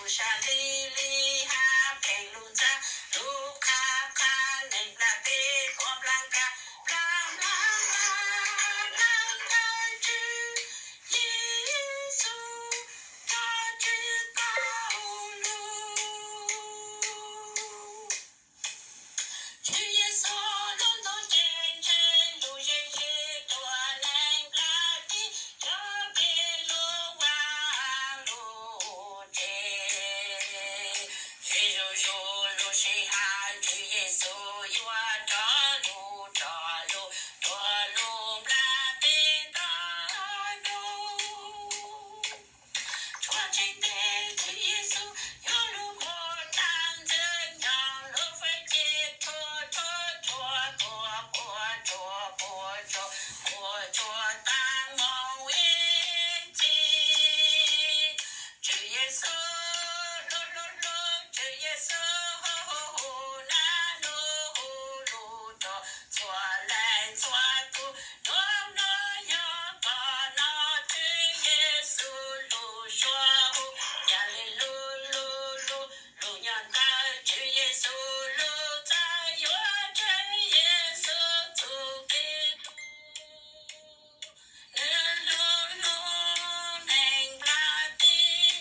Lub sab li li hab pheej lub ntxa, lub qha qha neeg nplas teb tuaj nplas nka, nplas nplas nplas nplas ntawm Tswv Yexus, cov Tswv tau lug. Tswv Yexus lub ntuj ces ntshe lug ze ze tuaj neeg nplas teb, cov peb lub vaj lub tsev, ze zuj zus lub sij hawm Tswv Yexus yuav rov lug, rov lug, rov lug nplas teb tag nrho. Tshuav tseeb tes Tswv Yexus yuav lug muab tag ntxwg nyoog lub fwj ces rhuav rhuav rhuav rhuav puas tsuaj puas tsuaj puas tsuaj tag moog ib txhis. Tswv Yexus lub lub lub, Tswv Yexus hu hu hu, nab nub hu lug rua txhua leej txhua tug, nub nub yog koj no Tswv Yexus lug suav hu, ca le lug lug lug, lug nyob ntawm Tswv Yexus lub txaj yuav Tswv Yexus txuj kev lug. Nwg lug lug neeg nplas teb,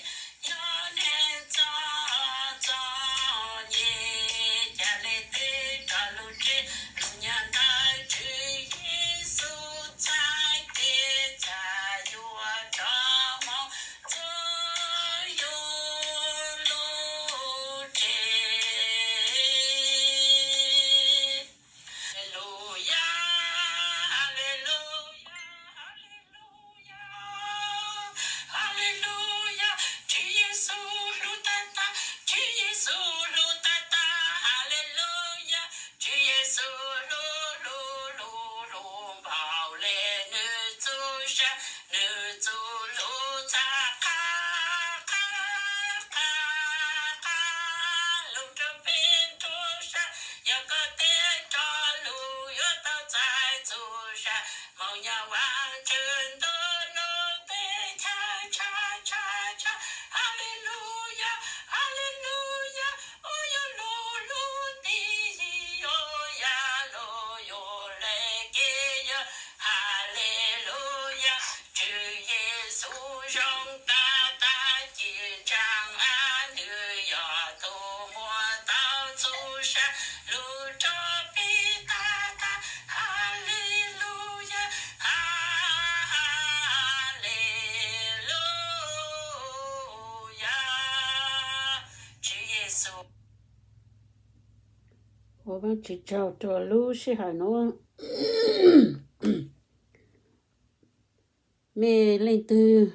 yog neeg txom txom nyem, ca le teb rov lug tseg, lug nyob ntawm Tswv Yexus txhais kev txaj yuav rov moog txug yug lub tsev. Haleluyas, haleluyas, haleluyas, haleluyas. Tswv Yexus hlub tag tag, Tswv Yexus hlub tag tag, haleluyas. Tswv Yexus hlub hlub hlub hlub npaum le nwg txuj sa, nwg txuj lug txhaj qha qha qha qha lug rua peb nruab sa. Yog koj teb rov lug yuav tau txais txuj sa, moog nyob Vaajtswv ntuj lub teb chaws tshaj tshaj tshaj. Haleluyas, haleluyas, u yug lug lub ntiv yig, u ya lug yug le kev yog. Haleluyas, Tswv Yexus zoo tag tag ci ntsaag, nwg yog tug muab tau txuj sa lug rua peb tag tag. Haleluyas, haleluyas, Tswv Yexus. Ua Vaajtswv tsaug rua lub sij hawm nuav. Mej leej twg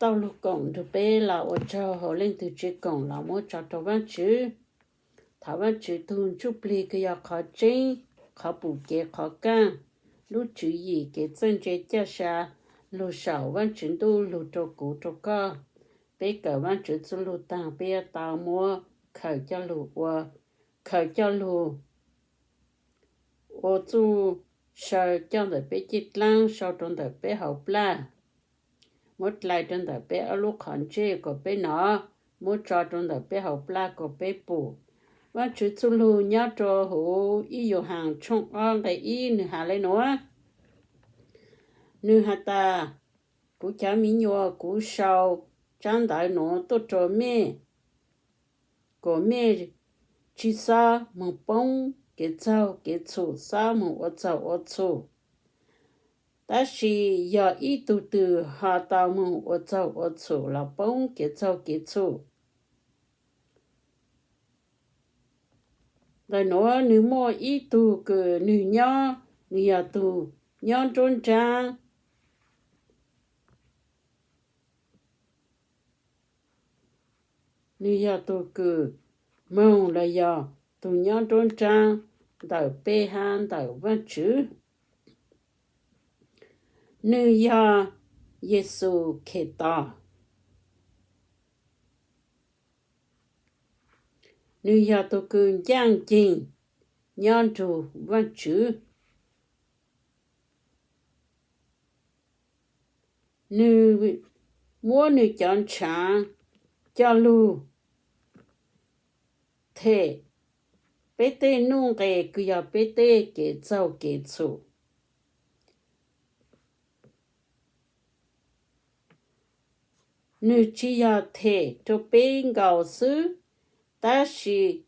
tau lug koom nrug peb los ua tsaug, hab leej twg tsi koom los muab tso rua Vaajtswv. Thov Vaajtswv tug ntsuj plig kws yog qhov tseeb, qhov pum kev qhov kaaj, lub tswv yim kev txawj ntse caj sa lug saum Vaajtswv ntuj lug rua kuv rua koj. Peb kawm Vaajtswv txuj lug taag, peb yuav tau muab khaws coj lug ua, khaws coj lug ua txuj sa coj ntawm peb ceeb dlaab, sau rua ntawm peb hauv plaj, muab dlai rua ntawm peb ob lub qhov ntsej kuas peb nov, muab tso rua ntawm peb hauv plaj kuas peb pum. Vaajtswv txuj lug nyob rua huv ib Yauhaas tshooj ob nqe ib nwg has le nuav. Nwg has tas, kuv cov miv nyuas, kuv sau tsab ntawv nuav tuaj rua mej, kuas mej tsi xob moog poob kev txaug kev txhum, xob moog ua txaug ua txhum. Tab sis yog ib tug twg ho tau moog ua txaug ua txhum los poob kev txaug kev txhum. Ntawm nuav nwg muaj ib tug kws nwg nyob, nwg yog tug nyob nruab nraab. Nwg yog tug kws moog los yog tug nyob nruab nraab ntawm peb hab ntawm Vaajtswv. Nwg yog Yexus Khetos. Nwg yog tug kws ncaaj nceeg nyob nrug Vaajtswv. Nwg muab nws cov ntshaav coj lug them peb tej nuj nqes kws yog peb tej kev txaug kev txhum. Nwg tsi yog them rua peb nkaus xwb, tab sis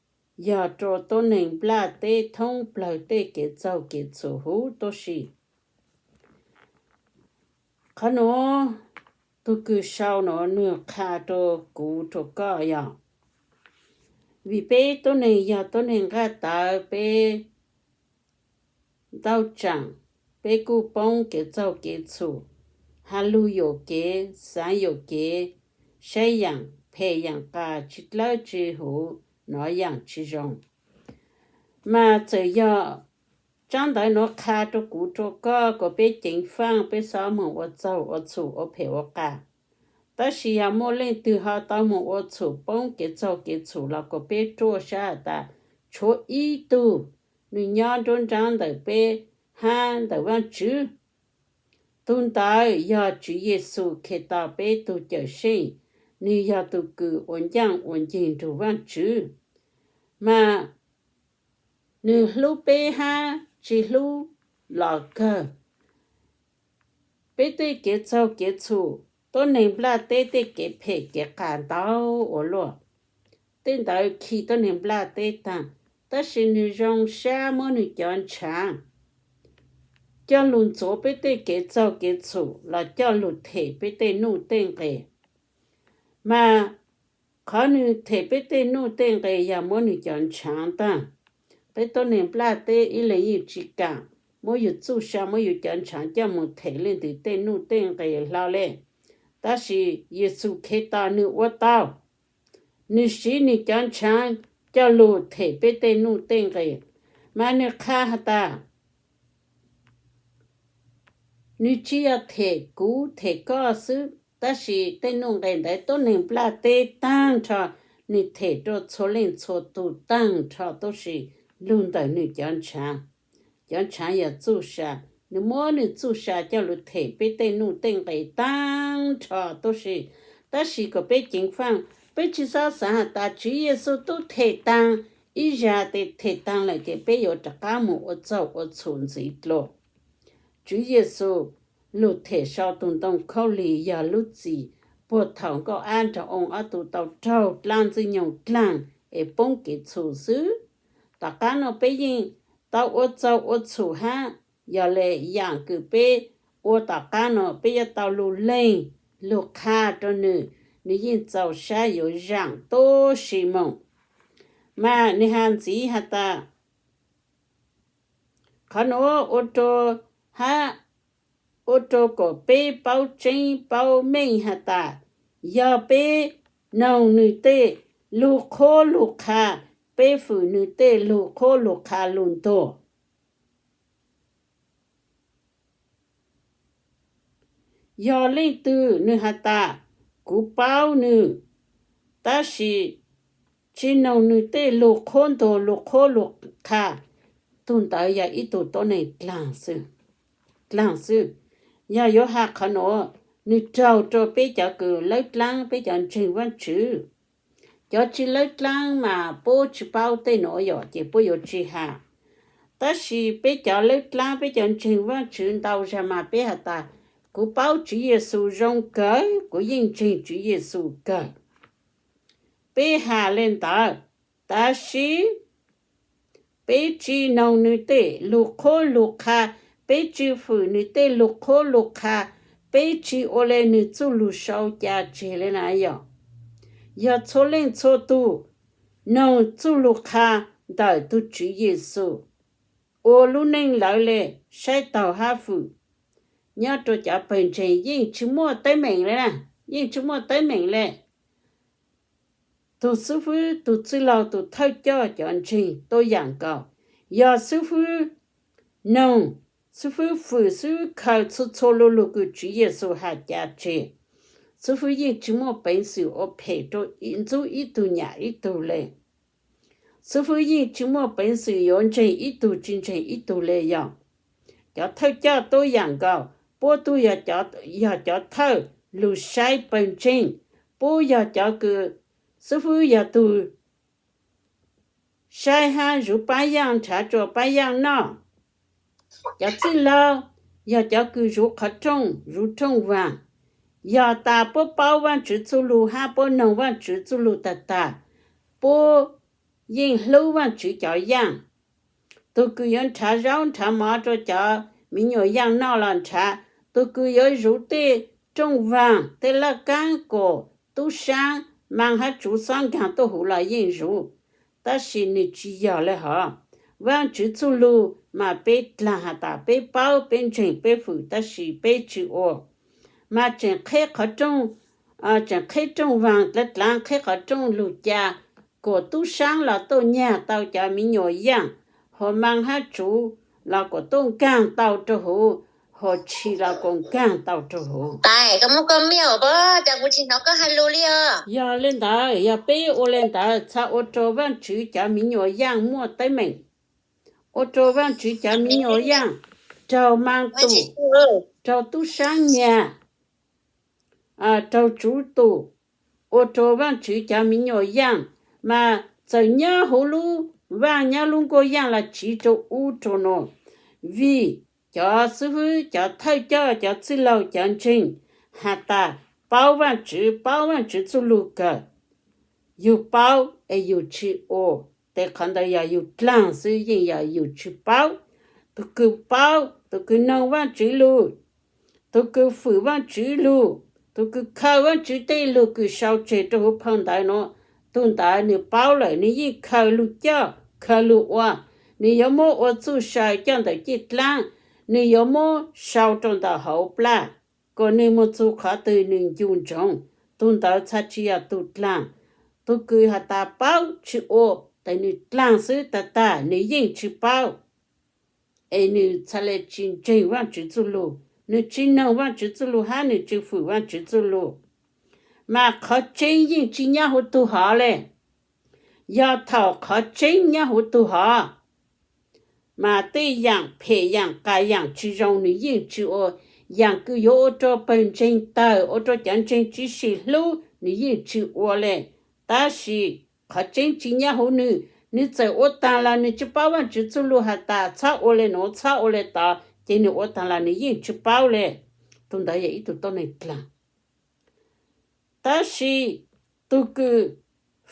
yog rua tuab neeg nplaj teb thoob plawg tej kev txaug kev txhum huv tuab si. Qhov nuav tug kws sau nuav nwg qha rua kuv rua koj yog, vim peb tuab neeg yog tuab neeg nqaj tawv, peb ntau tsaam, peb kuj poob kev txaug kev txhum, has lug yuam kev, xaav yuam kev, saib yaam phem yaam qas, tsi dlawb tsi huv, nov yaam tsi zoo. Mas txawm yog tsaab ntawv nuav qha rua kuv rua koj kom peb ceev faaj, peb xob moog ua txaug ua txhum ua phem ua qas. Tab sis yog muaj leej twg ho tau moog ua txhum poob kev txaug kev txhum los kom peb ruaj sab has tas tshuav ib tug nwg nyob nruab nraab ntawm peb hab ntawm Vaajtswv. Tug ntawd yog Tswv Yexus Khetos peb tug Cawmseej, nwg yog tug kws ua ncaaj ua nceeg nrug Vaajtswv. Mas nwg hlub peb hab tsi hlub los kawg, peb tej kev txaug kev txhum, tuab neeg nplaj teb tej kev phem kev qas ntau ua luaj. Tej ntawd khi tuab neeg nplaj teb taag, tab sis nwg zoo sab muab nwg cov ntshaav coj lug ntxuav peb tej kev txaug kev txhum los coj lug them peb tej nuj tej nqes. Mas qhov nwg them peb tej nuj tej nqes yog muab nwg cov ntshaav taag. Peb tuab neeg nplaj teb ib leeg yeej tsi kaam muab yug txuj sa muab yug cov ntshaav coj moog them leej twg tej nuj tej nqes hlo le. Tab sis Yexus Khetos nwg ua tau, nwg siv nwg cov ntshaav coj lug them peb tej nuj tej nqes. Mas nwg qha has tas, nwg tsi yog them kuv them koj xwb, tab sis tej nuj nqes ntawd tuab neeg nplaj teb taag nrho, nwg them rua txhua leej txhua tug taag nrho tuab si lug ntawm nwg cov ntshaav. Cov ntshaav yog txuj sa, nwg muab nwg txuj sa coj lug them peb tej nuj tej nqes taag nrho tuab si. Tab sis kom peb ceev faaj, peb tsi xob xaav has tas Tswv Yexus tub them taag, ib zag tes them taag lawm ces peb yuav rov qaab moog ua txaug ua txhum ntxiv dlua. Tswv Yexus lug them sau tug ntoo khaub lig yog lub txim puag thaum Nkauj Ab nrug Oo ob tug tau raug dlaab Ntxwg Nyoog dlaag es poob kev txhum xwb. Tom qaab nuav peb yeej tau ua txaug ua txhum hab, yog le yaam kws peb ua tom qaab nuav peb yuav tau lug leeg lug qha rua nwg, nwg yeej txaus sab yuav zaam tuab si moog. Mas nwg has ntxiv has tas, qhov nuav ua rua, hab ua rua kom peb paub tseeb paub meej has tas, yog peb noog nwg tej lug qhuab lug qha, peb fwm nwg tej lug qhuab lug qha lug ntuag. Yog leej twg nwg has tas, kuv paub nwg, tab sis tsi noog nwg tej lug qhuab ntuag lug qhuab lug qha, tug ntawd yog ib tug tuab neeg dlaag xwb. Yog yuav has qhov nuav, nwg raug rua peb cov kws lawb dlaab peb cov ntseeg Vaajtswv. Cov tsi lawb dlaab mas puab tsi paub tej nuav yom, ces puab yuav tsi has. Tab sis peb cov lawb dlaab peb cov ntseeg Vaajtswv ntau zag mas peb has tas, kuv paub Tswv Yexus zoo kawg, kuv yeej ntseeg Tswv Yexus kawg. Peb has le ntawd, tab sis peb tsi noog nwg tej lug qhuab lug qha, peb tsi fwm nwg tej lug qhuab lug qha, peb tsi ua le nwg txuj lug sau ca tseg le na yom. Yog txhua leej txhua tug noog txuj lug qha ntawm tug Tswv Yexus ua lub neej lawv le, saib taug hab fwm, nyob rua cov pawg ntseeg yeej tsi muaj teeb meem le na, yeej tsi muaj teeb meem le. Tug xib fwb, tug txwj laug, tug thawj coj cov ntseeg tuab yaam nkaus. Yog xib fwb noog, xib fwb fwm, xib fwb khaws txhua txhua lu lug kws Tswv Yexus has ca tseg, xib fwb yeej tsi muaj peev xwm ua phem rua ntxub ib tug nyam ib tug le. Xib fwb yeej tsi muaj peev xwm yuav ntseeg ib tug tsi ntseeg ib tug le yog. Cov thawj coj tuab yaam nkaus, puab tug yog cov thawj, lug saib pawg ntseeg, puab yog cov kws xib fwb yog tug saib hab zuv paab yaaj nrhav rua paab yaaj noj. Cov txwj laug yog cov kws zuv qhov rooj, zuv rooj vaag. Yog tas puab paub Vaajtswv txuj lug hab puab noog Vaajtswv txuj lug tag tag, puab yeej hlub Vaajtswv cov yaaj. Tug kws yuav nrhav zaub nrhav mov rua cov miv nyuas yaaj noj los nrhav, tug kws yuav zuv tej rooj vaag, tej laj kaab kom tub saab, maa hab tsuv xob nkaag tuaj huv los yeej zuv. Tab sis nwg tsi yog le hov. Vaajtswv txuj lug mas peb dlaag has tas peb paub, peb ntseeg, peb fwm, tab sis peb tsi ua. Mas tseem qheb qhov rooj, tseem qheb rooj vaag dlav dlav, qheb qhov rooj lug ca kom tub saab los tuaj nyag tau cov miv nyuas yaaj, hos maa hab tsuv los kom tuaj nkaag tau rua huv, hos tshis los kom nkaag tau rua huv. Yog le ntawd, yog peb ua le ntawd txhad ua rua Vaajtswv cov miv nyuas yaaj muaj teeb meem, ua rua Vaajtswv cov miv nyuas yaaj raug maa tum, raug tub saab nyag, raug tsuv tum, ua rua Vaajtswv cov miv nyuas yaaj mas txawm nyob huv lub vaaj nyob lub nkuaj yaaj los tsiv rua ub rua nuav, vim cov xib fwb, cov thawj coj, cov txwj laug, cov ntseeg has tas paub Vaajtswv, paub Vaajtswv txuj lug kawg. Yug paub es yug tsi ua, tes qhov ntawd yog yug dlaag xwb, yeej yog yug tsi paub. Tug kws paub, tug kws noog Vaajtswv lug, tug kws fwm Vaajtswv lug, tug kws khaws Vaajtswv tej lug kws sau tseg rua huv phau ntawv nuav, tug ntawd nwg paub lawm nwg yeej khaws lug coj, khaws lug ua. Nwg yuav muab ua txuj sa coj ntawm ciaj dlaab, nwg yuav muab sau rua ntawm hauv plaj, kom nwg moog txug qhov twg nwg ncu ntsoov. Tug ntawd txhad tsi yog tug dlaag. Tug kws has tas paub tsi ua, tes nwg dlaag xwb tag tag, nwg yeej tsi paub, es nwg txhad le tsi ntseeg Vaajtswv txuj lug, nwg tsi noog Vaajtswv txuj lug hab nwg tsi fwm Vaajtswv txuj lug. Mas qhov tseeb yeej tsi nyob huv tug hov le. Yog thaum qhov tseeb nyob huv tug hov, mas tej yaam phem yaam qas yaam tsi zoo nwg yeej tsi ua. Yaam kws yuav ua rua pawg ntseeg tawg, ua rua cov ntseeg tsi sim hlub, nwg yeej tsi ua le. Tab sis qhov tseeb tsi nyob huv nwg. Nwg txawm ua taag los nwg tsi paub Vaajtswv txuj lug has tas txhob ua le nuav, txhob ua le tod, ces nwg ua taag los nwg yeej tsi paub le. Tug ntawd yog ib tug tuab neeg dlaag. Tab sis tug kws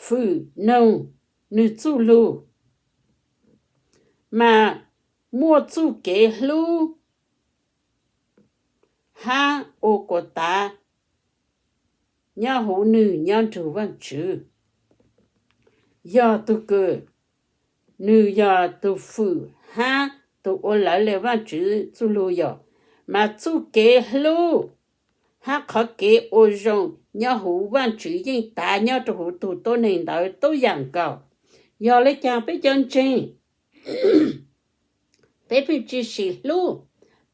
fwm noog nwg txuj lug, mas muaj txuj kev hlub hab ua kuas tav nyob huv nwg nyob nrug Vaajtswv. Yog tug kws nwg yog tug fwm hab tug ua lawv le Vaajtswv txuj lug yog, mas txuj kev hlub hab qhov kev ua zoo nyob huv Vaajtswv yeej tav nyob rua huv tug tuab neeg ntawd tub yaam nkaus. Yog le caag peb cov ntseeg, peb pheej tsi sim hlub,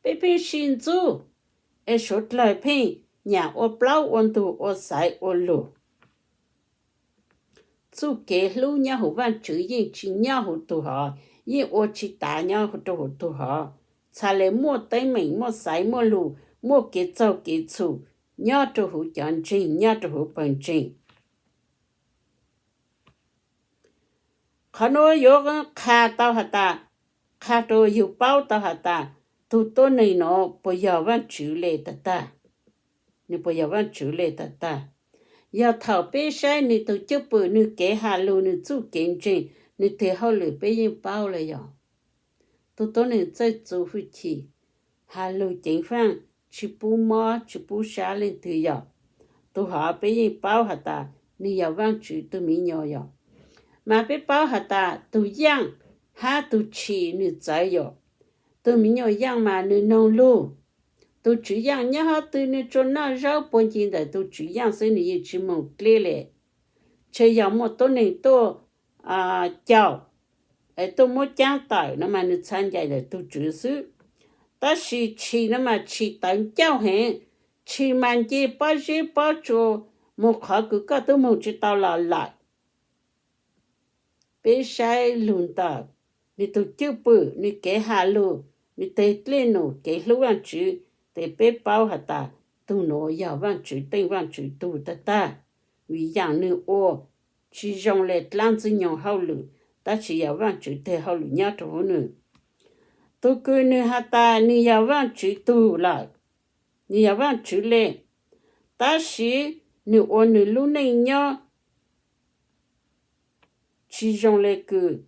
peb pheej sim ntxub, es suav dlawg pheej nyam ua plaub ua ntug ua xaiv ua lug. Txuj kev hlub nyob huv Vaajtswv yeej tsi nyob huv tug hov, yeej ua tsi tav nyob rua huv tug hov. Txhad le muaj teeb meem, muaj xaiv, muaj lug, muaj kev txaug kev txhum nyob rua huv cov ntseeg, nyob rua huv pawg ntseeg. Qhov nuav yuav qha tau has tas, qha rua yug paub tau has tas, tug tuab neeg nuav puas yog Vaajtswv le tag tag, nwg puas yog Vaajtswv le tag tag. Yog thaum peb saib nwg tug cwj pwm, nwg kev has lug, nwg txuj kev ntseeg, nwg tes hauj lwm peb yeej paub le yog. Tug tuab neeg txawj txu hwj chim, has lug ceev faaj, tsi pub mob tsi pub sab leej twg yog. Tug hov peb yeej paub has tas nwg yog Vaajtswv tug miv nyuas yog. Mas peb paub has tas tug yaaj hab tug tshis nwg txawv yom. Tug miv nyuas yaaj mas nwg noog lug. Tug tswv yaaj nyob hov twg nwg tsuas noj zaub puag ncig ntawm tug tswv yaaj xwb, nwg yeej tsi moog dleb le. Tshe yog muaj tuab neeg tuaj caum, tuaj muab caab tawm no mas nwg txha ncaim ntawm tug tswv xwb. Tab sis tshis no mas tshis tawv ncauj heev, tshis mas nce pob zeb pob tsua moog qhov kws koj tub moog tsi tau los lawm. Peb saib lug ntawm nwg tug cwj pwm, nwg kev has lug, nwg teg dlej num, kev hlub Vaajtswv, tes peb paub has tas tug nuav yog Vaajtswv teej Vaajtswv tug tag tag, vim yaam nwg ua tsi zoo le dlaab Ntxwg Nyoog hauj lwm, tab sis yog Vaajtswv teg hauj lwm nyob rua huv nwg. Tug kws nwg has tas nwg yog Vaajtswv tug lawm, nwg yog Vaajtswv le, tab sis nwg ua nwg lub neej nyob tsi zoo le kws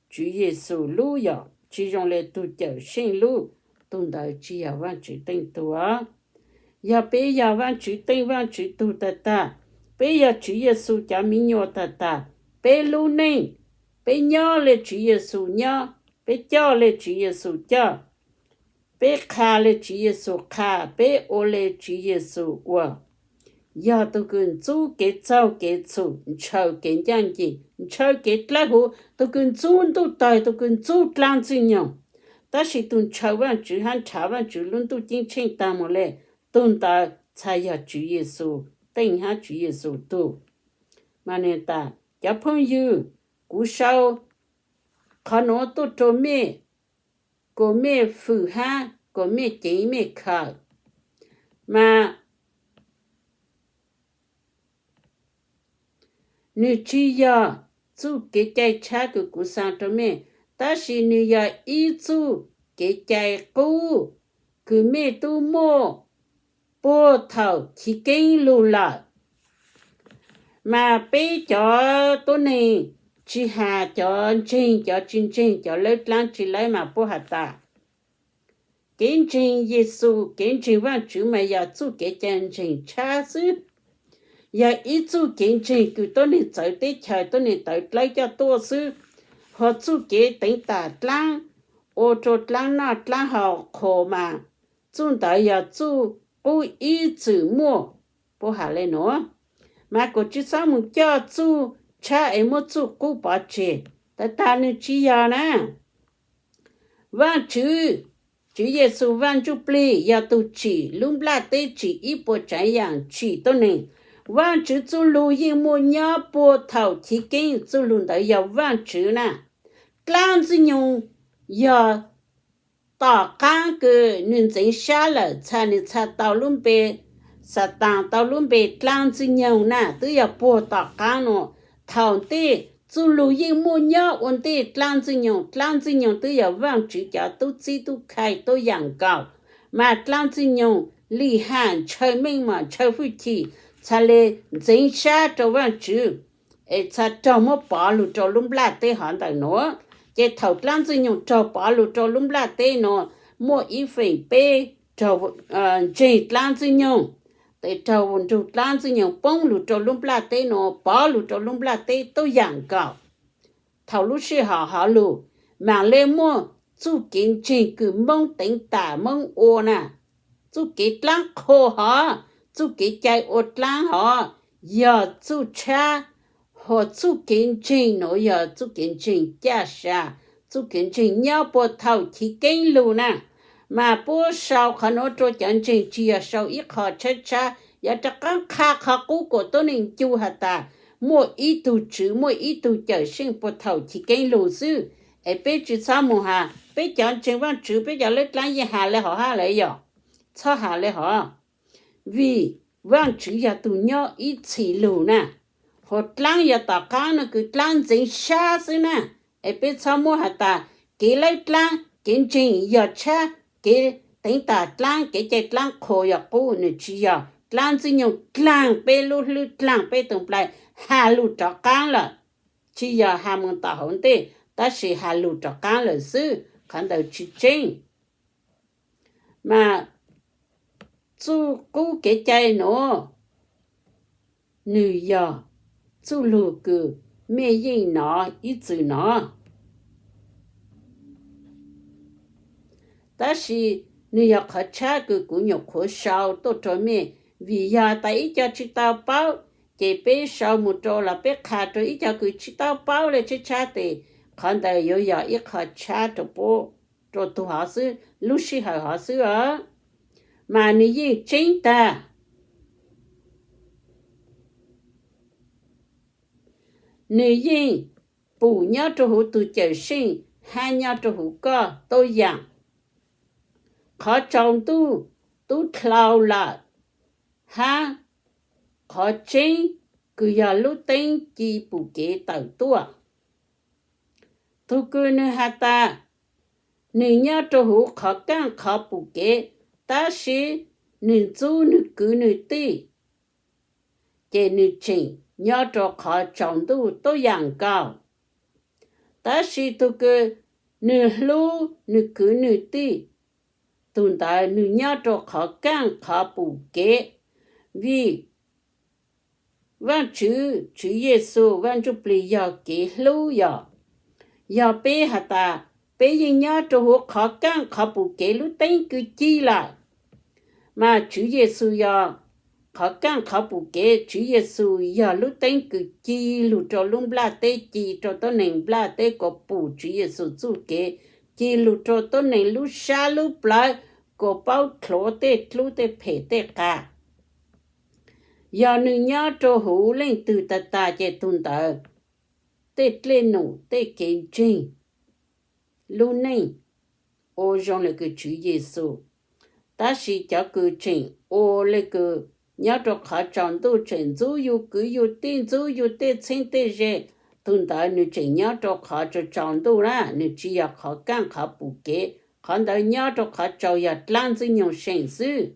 Tswv Yexus lub, yog tsi zoo le tug Cawmseej lub, tug ntawd tsi yog Vaajtswv teej tug. Yog peb yog Vaajtswv teej Vaajtswv tug tag tag, peb yog Tswv Yexus cov miv nyuas tag tag, peb lub neej, peb nyob le Tswv Yexus nyob, peb coj le Tswv Yexus coj, peb qha le Tswv Yexus qha, peb ua le Tswv Yexus ua, yog tug kws ntxub kev txaug kev txhum, ntshaw kev ncaaj nceeg, ntshaw kev dlawb huv, tug kws ntxub ntuj tawg, tug kws ntxub dlaab Ntxwg Nyoog. Tab sis tug ntshaw Vaajtswv hab nrhav Vaajtswv lub ntuj ceeb tsheej taag moog le, tug ntawd txhad yog Tswv Yexus teej hab Tswv Yexus tug. Mas nwg tas, cov phooj ywg, kuv sau qhov nuav tuaj rua mej, kuas mej fwm hab kuas mej ceev mej khaws. Mas nwg tsi yog txuj kev cai tshab kws kuv xaa rua mej, tab sis nwg yog ib txuj kev cai qub kws mej tub muaj puag thaum chiv keeb lug lawm. Mas peb cov tuab neeg tsi has cov ntseeg cov tsi ntseeg, cov lawb dlaab tsi lawb mas puab has tas, kev ntseeg Yexus, kev ntseeg Vaajtswv mas yog txuj kev cai ntseeg tshab xwb. Yog ib txuj kev ntseeg kws tuab neeg txawv teb chaws, tuab neeg tawv dlawb coj tuaj xwb. Ho txuj kev teev tam dlaab, ua rua dlaab noj dlaab haus qhuas mas txuj ntawd yog txuj qub ib txwm muaj. Puab has le nuav, mas kuas tsi xob moog coj txuj tshab es muab txuj qub pov tseg. Tag tag nwg tsi yog na. Vaajtswv, Tswv Yexus Vaaj Ntsuj Plig yog tug tsim lub nplaj teb, tsim ib puas tsaav yaam, tsim tuab neeg. Vaajtswv txuj lug yeej muaj nyob puag thaum chiv keeb, txuj lug ntawd yog Vaajtswv na. Dlaab Ntxwg Nyoog yog tom qaab kws nwg ntxeev sab lawm, txhad nwg txhad tau lub npe Xataan, tau lub npe dlaab Ntxwg Nyoog na, twb yog puag tom qaab nuav. Thaum ntej txuj lug yeej muaj nyob ua ntej dlaab Ntxwg Nyoog, dlaab Ntxwg Nyoog twb yog Vaajtswv cov tub txib tub khai tuab yaam nkaus. Mas dlaab Ntxwg Nyoog li has ntshaw meej mom ntshaw hwj chim, txhad le ntxeev sab rua Vaajtswv, es txhad raug muab pov lug rua lub nplaj teb hov ntawm nuav. Ces thaum dlaab Ntxwg Nyoog raug pov lug rua lub nplaj teb nuav, muaj ib feem peb raug ntseeg dlaab Ntxwg Nyoog, tes raug nrug dlaab Ntxwg Nyoog poob lug rua lub nplaj teb nuav, pov lug rua lub nplaj teb tuab yaam nkaus. Thaum lub sij hawm hov lug, maam le muaj txuj kev ntseeg kws Moob teev tam Moob ua na, txuj kev dlaab qhua hov, txuj kev cai ua dlaab hov, yog txuj tshab, ho txuj kev ntseeg nuav yog txuj kev ntseeg caj sa, txuj kev ntseeg nyob puag thaum chiv keeb lug na. Mas puab sau qhov nuav rua cov ntseeg tsi yog sau ib qho tshab tshab, yog rov qaab qha qhov qub kuas tuab neeg ncu has tas muaj ib tug Tswv, muaj ib tug Cawmseej puag thaum chiv keeb lug xwb. Es peb tsi txhob moog has, peb cov ntseeg Vaajtswv, peb cov lawb dlaab yeej has le hov hab lawm yog, txhob has le hov. Vim Vaajtswv yog tug nyob ib txhis lug na, ho dlaab yog tom qaab nuav kws dlaab ntxeev sab xwb na. Es peb txhob muab has tas kev lawb dlaab, kev ntseeg yog tshab, kev teev tam dlaab, kev cai dlaab qhua yog qub, nwg tsi yog. Dlaab Ntxwg Nyoog dlaag peb lub hlwb, dlaag peb tug nplai, has lug rov qaab lawm. Tsi yog has moog tom hauv ntej, tab sis has lug rov qaab lawm xwb, qhov ntawd tsi tseeb. Mas txuj qub kev cai nuav, nwg yog txuj lug kws mej yeej nov ib txwm nov. Tab sis nwg yog qhov tshab kws kuv nyuam qhuav sau tuaj rua mej, vim yog tas ib co tsi tau paub, ces peb sau moog rua los peb qha rua ib co kws tsi tau paub le tshab tshab tes, qhov ntawd yuav yog ib qho tshab rua puab, rua tug hov xwb, lub sij hawm hov xwb os. Mas nwg yeej tseeb tag. Nwg yeej pum nyob rua huv tug Cawmseej hab nyob rua huv koj tuab yaam. Qhov tsaus ntuj tub dlhau lawm, hab qhov tseeb kws yog lub teeb ci pum kev tawm tuaj. Tug kws nwg has tas nwg nyob rua huv qhov kaaj qhov pum kev, tab sis nwg ntxub nwg kwv nwg tij, ces nwg tseem nyob rua qhov tsaus ntuj tuab yaam nkaus. Tab sis tug kws nwg hlub nwg kwv nwg tij, tug ntawd nwg nyob rua qhov kaaj qhov pum kev, vim Vaajtswv, Tswv Yexus, Vaaj Ntsuj Plig yog kev hlub yog. Yog peb has tas peb yeej nyob rua huv qhov kaaj qhov pum kev lub teeb kws ci lawm, mas Tswv Yexus yog qhov kaaj qhov pum kev, Tswv Yexus yog lub teeb kws ci lug rua lub nplaj teb, ci rua tuab neeg nplaj teb kuas pum Tswv Yexus txuj kev, ci lug rua tuab neeg lub sab lub plawv kuas paub dlhuav tej dlub tej phem tej qas. Yog nwg nyob rua huv leej twg tag tag ces tug ntawd tej dlej num tej kev ntseeg lub neej ua zoo le kws Tswv Yexus. Tab sis cov kws tseem ua le kws nyob rua qhov tsaus ntuj tseem ntxub yug kwv yug tij, ntxub yug tej txheeb tej ze, tug ntawd nwg tseem nyob rua qhov tsaus tsaus ntuj na, nwg tsi yog qhov kaaj qhov pum kev. Qhov ntawd nyob rua qhov tsaus yog dlaab Ntxwg Nyoog Seem xwb.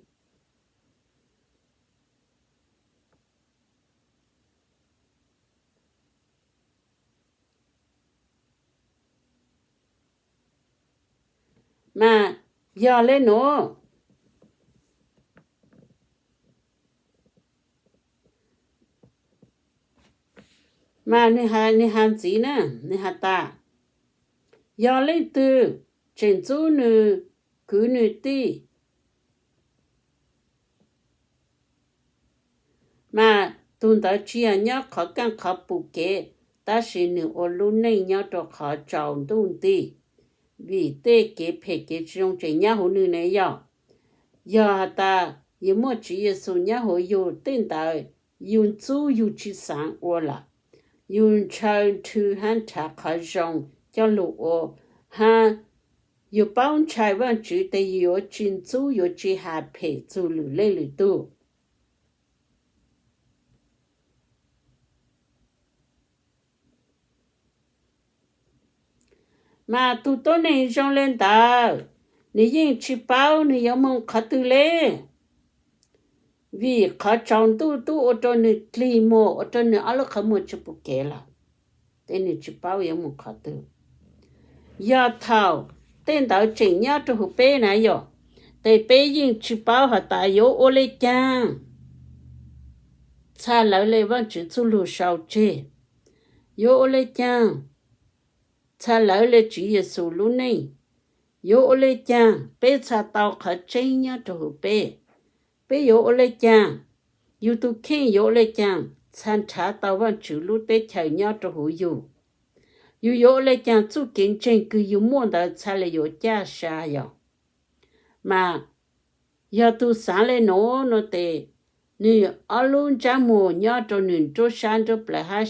Mas yog le nuav, mas nwg has ntxiv na, nwg has tas, yog leej twg tseem ntxub nwg kwv nwg tij, mas tug ntawd tsi yog nyob qhov kaaj qhov pum kev, tab sis nwg ua lub neej nyob rua qhov tsaus ntuj nti, vim tej kev phem kev tsi zoo tseem nyob huv nwg ne yog. Yog has tas yug muaj Tswv Yexus nyob huv yug tej ntawd, yug ntxub yug tsi xaav ua lawm, yug ntshaw nrhw hab nrhav qhov zoo coj lug ua, hab yug paub ntshai Vaajtswv tes yug yuav tsi ntxub yuav tsi has phem txug lwm leej lwm tug. Mas tug tuab neeg zoo le ntawd, nwg yeej tsi paub nwg yuav moog qhov twg le, vim qhov tsaus ntuj tub ua rua nwg dlig muag, ua rua nwg ob lub qhov muag tsi pum kev lawm, tes nwg tsi paub yuav moog qhov twg. Yog thaum tej ntawd tseem nyob rua huv peb na yog, tes peb yeej tsi paub has tas yuav ua le caag txha lawv le Vaajtswv txuj lug sau tseg, yuav ua le caag txha lawv le Tswv Yexus lub neej, yuav ua le caag peb txha tau qhov tseeb nyob rua huv peb, peb yuav ua le caag, yug tug kheej yuav ua le caag txha nrhav tau Vaajtswv lub teb chaws nyob rua huv yug, yug yuav ua le caag txuj kev ntseeg kws yug muaj ntawd txha le yuav caj sa yog. Mas yog tug xaav le nuav no tes, nwg ob lub ntsab muag nyob rua nwg nruab sab nruab plawv hab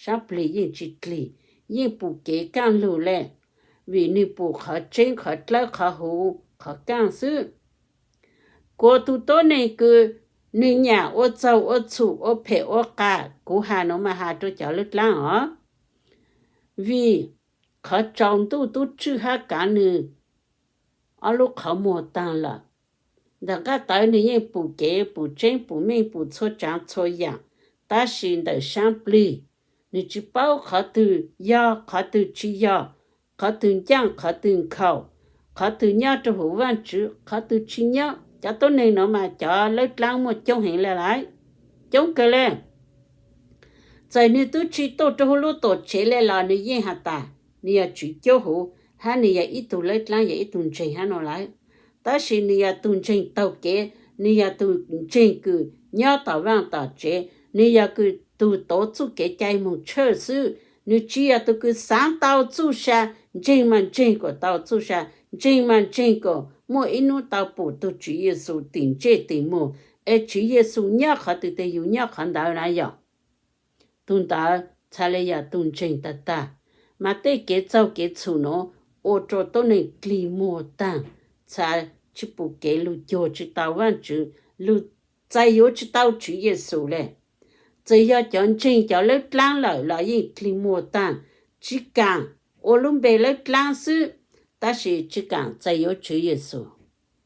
saab plig yeej tsi dlig, yeej pum kev kaaj lug le, vim nwg pum qhov tseeb qhov dlawb qhov huv qhov kaaj xwb. Kuas tug tuab neeg kws nwg nyam ua txaug ua txhum ua phem ua qas, kuv has nuav mas has rua cov lub dlaab os, vim qhov tsaus ntuj tub tswj hab kaav nwg ob lub qhov muag taag lawm. Ntawm nqaj tawv nwg yeej pum kev pum tseeb pum meej pum txhua tsaav txhua yaam, tab sis ntawm saab plig nwg tsi paub qhov twg yog qhov twg tsi yog, qhov twg ncaaj qhov twg nkhaus, qhov twg nyob rua huv Vaajtswv qhov twg tsi nyob. Cov tuab neeg nuav mas cov lawb dlaab muaj coob heev le lawm, coob kawg le. Txawm nwg tub tsi tuaj rua huv lub tuam tsev le los nwg yeej has tas nwg yog tswv cuab huv, hab nwg yog ib tug lawb dlaab yog ib tug ntseeg hab nuav lawm. Tab sis nwg yog tug ntseeg taug kev, nwg yog tug ntseeg kws nyob tom vaaj tom tsev, nwg yog kws tug tuav txuj kev cai moog tshawj xwb. Nwg tsi yog tug kws xaav tau txuj sa, ntseeg mas ntseeg kuas tau txuj sa, ntseeg mas ntseeg kuas muaj ib nub tau pum tug Tswv Yexus tim ntsej tim muag, es Tswv Yexus nyob qhov twg tes yug nyob qhov ntawd na yog. Tug ntawd txha le yog tug ntseeg tag tag. Mas tej kev txaug kev txhum nuav ua rua tuab neeg dlig muag taag, txha tsi pum kev lug cuag tsi tau Vaajtswv, lug txais yuav tsis tau Tswv Yexus le. Txawm yog cov ntseeg cov lawb dlaab lawm los yeej dlig muag taag, tsis kaam, ua lub npe lawb dlaab xwb, tab sis tsis kaam txais yuav Tswv Yexus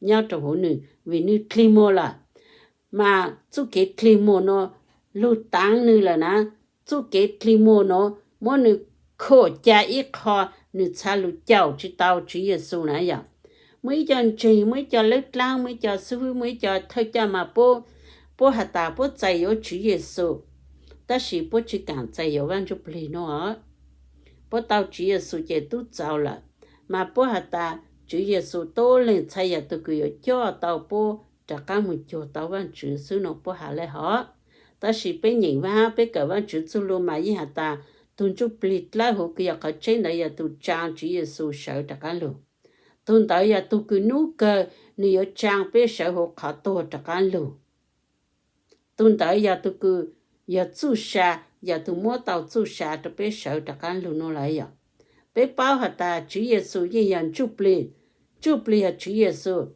nyob rau huv nwg vim nwg dlig muag lawm. Mas txuj kev dlig muag nuav lug taav nwg lawm na, txuj kev dlig muag nuav muab nwg khuam ca ib qho, nwg txha lug caum tsis tau Tswv Yexus na yog. Muaj ib co ntseeg, muaj ib co lawb dlaab, muaj ib co xib fwb, muaj ib co thawj coj mas puab, puab has tas puab txais yuav Tswv Yexus, tab sis puab tsis kaam txais yuav Vaaj Ntsuj Plig nuav. Puab tau Tswv Yexus ces tub txaus lawm, mas puab has tas Tswv Yexus tub leeg txhaj yog tug kws yuav coj tau puab rov qaab moog cuag tau Vaajtswv xwb nuav puab has le hov. Tab sis peb nyeem Vaaj, peb kawm Vaajtswv txuj lug mas yeej has tas tug Ntsuj Plig dlawb huv kws yog qhov tseeb ntawd yog tug tsaa Tswv Yexus sawv rov qaab lug. Tug ntawd yog tug kws nub kawg nwg yuav tsaa peb sawv huv qhov tuag rov qaab lug. Tug ntawd yog tug kws yog txuj sa, yog tug muab tau txuj sa rau peb sawv rov qaab lug nuav lawm yog. Peb paub has tas Tswv Yexus yeej yog Ntsuj Plig, Ntsuj Plig yog Tswv Yexus.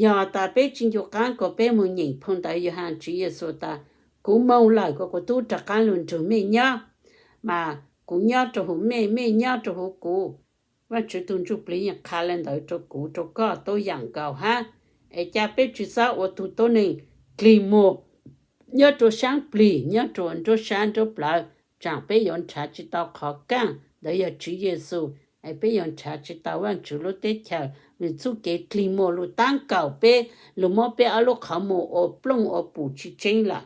Yog tas peb tsis ncu qaab kuas peb moog nyeem phau ntawv Yauhas, Tswv Yexus tas, kuv moog lawm kuas kuv tub rov qaab lug nrug mej nyob, mas kuv nyob rau huv mej, mej nyob rau huv kuv. Vaajtswv tug Ntsuj Plig yeej qha le ntawd rau kuv rau koj tub yaam nkaus hab. Es ca peb tsis xob ua tug tuab neeg dlig muag nyob rua saab plig, nyob rua nruab sab nruab plawv, tsaam peb yuav nrhav tsis tau qhov kaaj ntawd yog Tswv Yexus, es peb yuav nrhav tsis tau Vaajtswv lub teb chaws. Nwg txuj kev dlig muag lug taab kaum peb, lug muab peb ob lub qhov muag ua plooj ua pum tsis tseeb lawm.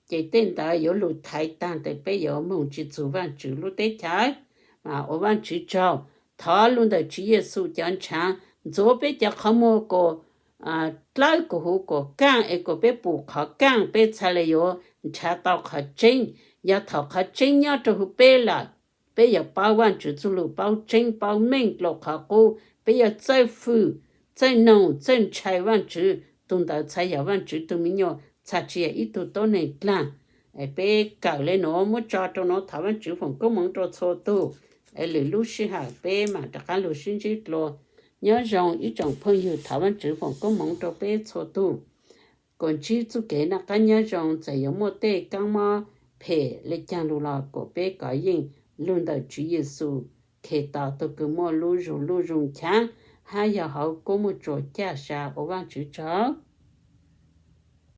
Ces tej ntawd yuav lug thaiv taag tes peb yuav moog tsis txug Vaajtswv lub teb chaws. Ua Vaajtswv tsaug, thov lug ntawm Tswv Yexus cov ntshaav ntxuav peb cov qhov muag kuas dlawb kuas huv kuas kaaj es kuas peb pum qhov kaaj peb txhaj le yuav nrhav tau qhov tseeb. Yog thaum qhov tseeb nyob rau huv peb lawm, peb yuav paub Vaajtswv txuj lug paub tseeb paub meej dlua qhov qub, peb yuav txawj fwm, txawj noog, txawj ntshai Vaajtswv, tug ntawd txhaj yog Vaajtswv tug me nyuam, txhaj tsis yog ib tug tuab neeg dlaag. Peb kawm le nuav muab tso rau nuav, thov Vaajtswv foom koob moov rau txhua tug. Es lwm lub sij hawm peb maam rov qaab lug sib ntsib dlua. Nyob zoo ib tsoom phooj ywg, thov Vaajtswv foom koob moov rau peb txhua tug. Kuas ntsib txuj kev noj qaab nyob zoo, txawm yuav muaj tej kaab mob phem le caag lug los kuas peb kov yeej lug ntawm Tswv Yexus Khetos tug kws muaj lub zug luj zug nchaav hab yog hauv koob muaj tsuas caj sa. Ua Vaajtswv tsaug.